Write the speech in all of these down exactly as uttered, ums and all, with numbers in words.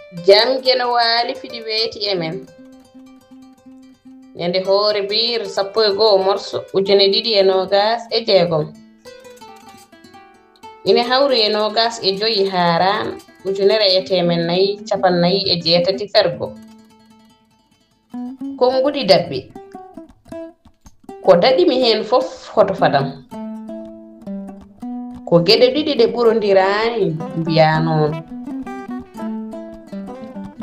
Jam geno waali fiɗi weeti e men. Ñande hoore biir sappo e go'o morso ujune ɗiɗi e noogas e jeegom. Ine hawri e noogas e joyi haaraan ujunere e teemen nayi capanɗe nayi e jeetati fergo. Konnguɗi daɓɓi. Ko daɗi mi heen fof hoto fadam. Ko geɗe ɗiɗi ɗe ɓurondiraani mbiyaa noon.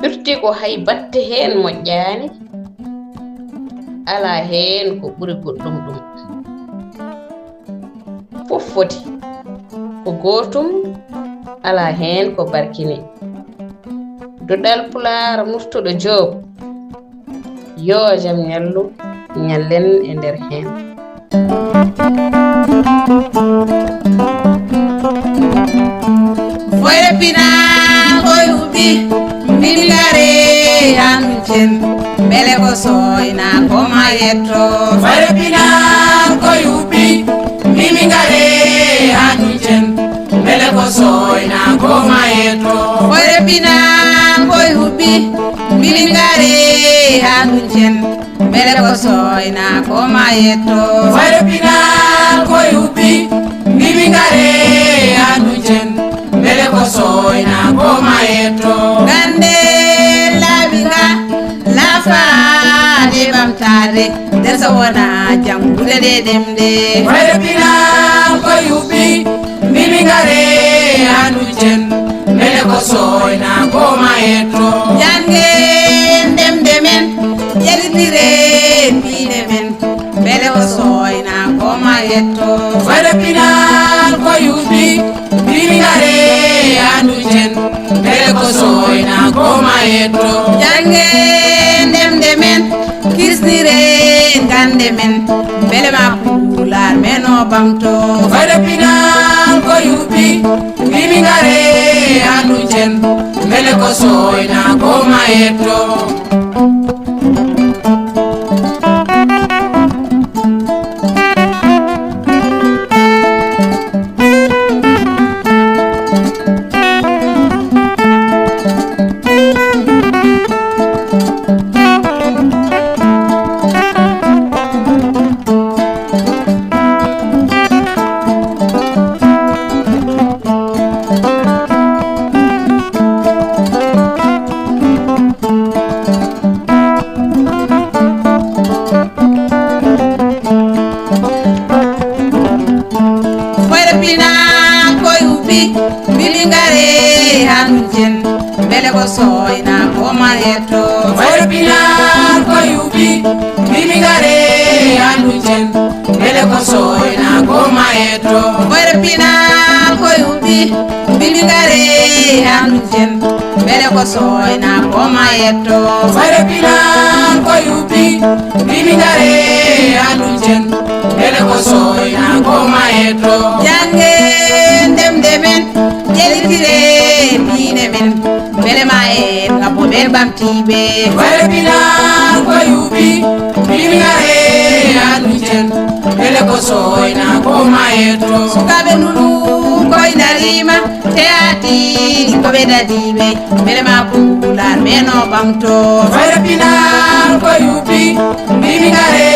Firti ko hay batte heen moƴƴaani, alaa heen ko ɓuri goɗɗum ɗum. Fof foti. Ko gootum, alaa heen ko barkini. Duɗal Pulaar Murtuɗo Joob. Yo jam ñallu ñallen e nder heen. Foyre pinal ko yuɓɓi, mbimi ngare haa nduccen, mbele ko sooyna ko ma yetto. Foyre pinal ko yuɓɓi, mbimi ngare haa nduccen, mbele ko sooyna ko ma yetto. Foyre pinal ko yuɓɓi, mbimi ngare haa nduccen, mbele ko sooyna ko ma yetto. Foyre pinal ko yuɓɓi, mbimi ngare haa nduccen, mbele ko sooyna ko ma yetto. Gannde laaɓi nga, laafaade ɓamtaade, nder so wona janngude ɗe ɗemɗe. Foyre pinal ko yuɓɓi, mbimi ngare haa nduccen, mbele ko sooyna ko ma yetto. Janngen ɗemɗe men, ƴellitiren diine men, mbele ko sooyna ko ma yetto. Foyre pinal ko yuɓɓi, mbimi ngare haa nduccen, mbele ko sooyna ko ma yetto. Janngen ɗemɗe men, kisniren gannde men, mbele ma Pulaar men o ɓamto. Foyre pinal ko yuɓɓi, mbimi ngare haa nduccen, mbele ko sooyna ko ma yetto. Foyre pinal ko yuɓɓi, mbimi ngare haa nduccen, mbele ko sooyna ko ma yetto. Foyre pinal ko yuɓɓi, mbimi ngare haa nduccen, mbele ko sooyna ko ma yetto. Foyre pinal ko yuɓɓi, mbimi ngare haa nduccen, mbele ko sooyna ko ma yetto. Foyre pinal ko yuɓɓi, mbimi ngare haa nduccen, mbele ko sooyna ko ma yetto. Janngen ɗemɗe men, ƴellitiren diine men, mbele ma en ngabbo ɓe ɓamtiiɓe. Foyre pinal ko yuɓɓi, mbimi ngare haa nduccen, mbele ko sooyna ko ma yetto. Sukaaɓe nunu koy dariima, te a tiiɗi ko ɓe dadiiɓe, mbele ma Pulaar men o ɓamto. Foyre pinal ko yuɓɓi, mbimi ngare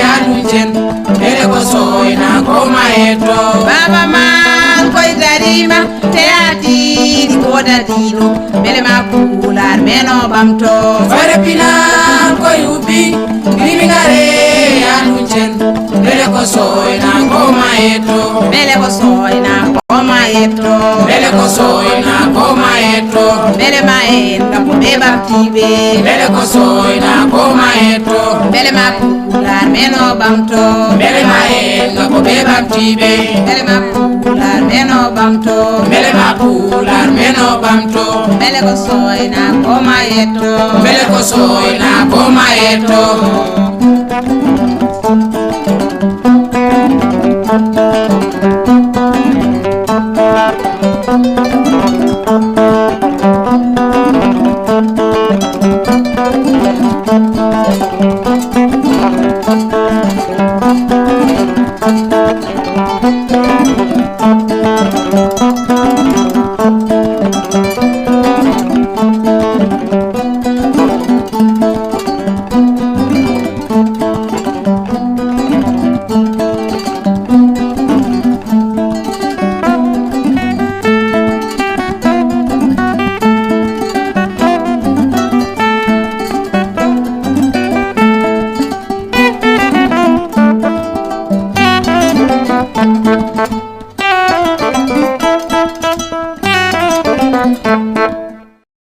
haa nduccen, mbele ko sooyna ko ma yetto. Baaba Maal koy dariima, te a tiiɗi ko dadiiɗo, mbele ma Pulaar men o ɓamto. Foyre pinal ko yuɓɓi, mbimi ngare haa nduccen, mbele ko sooyna ko ma yetto. Mbele ko sooyna ko ma yetto. Mbele ko sooyna ko ma yetto. Mbele ma en ngabbo ɓe ɓamtiiɓe. Mbele ko sooyna ko ma yetto. Mbele ma Pulaar men o ɓamto. Mbele ma en ngabbo ɓe ɓamtiiɓe. Mbele ma Pulaar men o ɓamto. Mbele ma Pulaar men o ɓamto. Mbele ko sooyna ko ma yetto. Mbele ko sooyna ko ma yetto.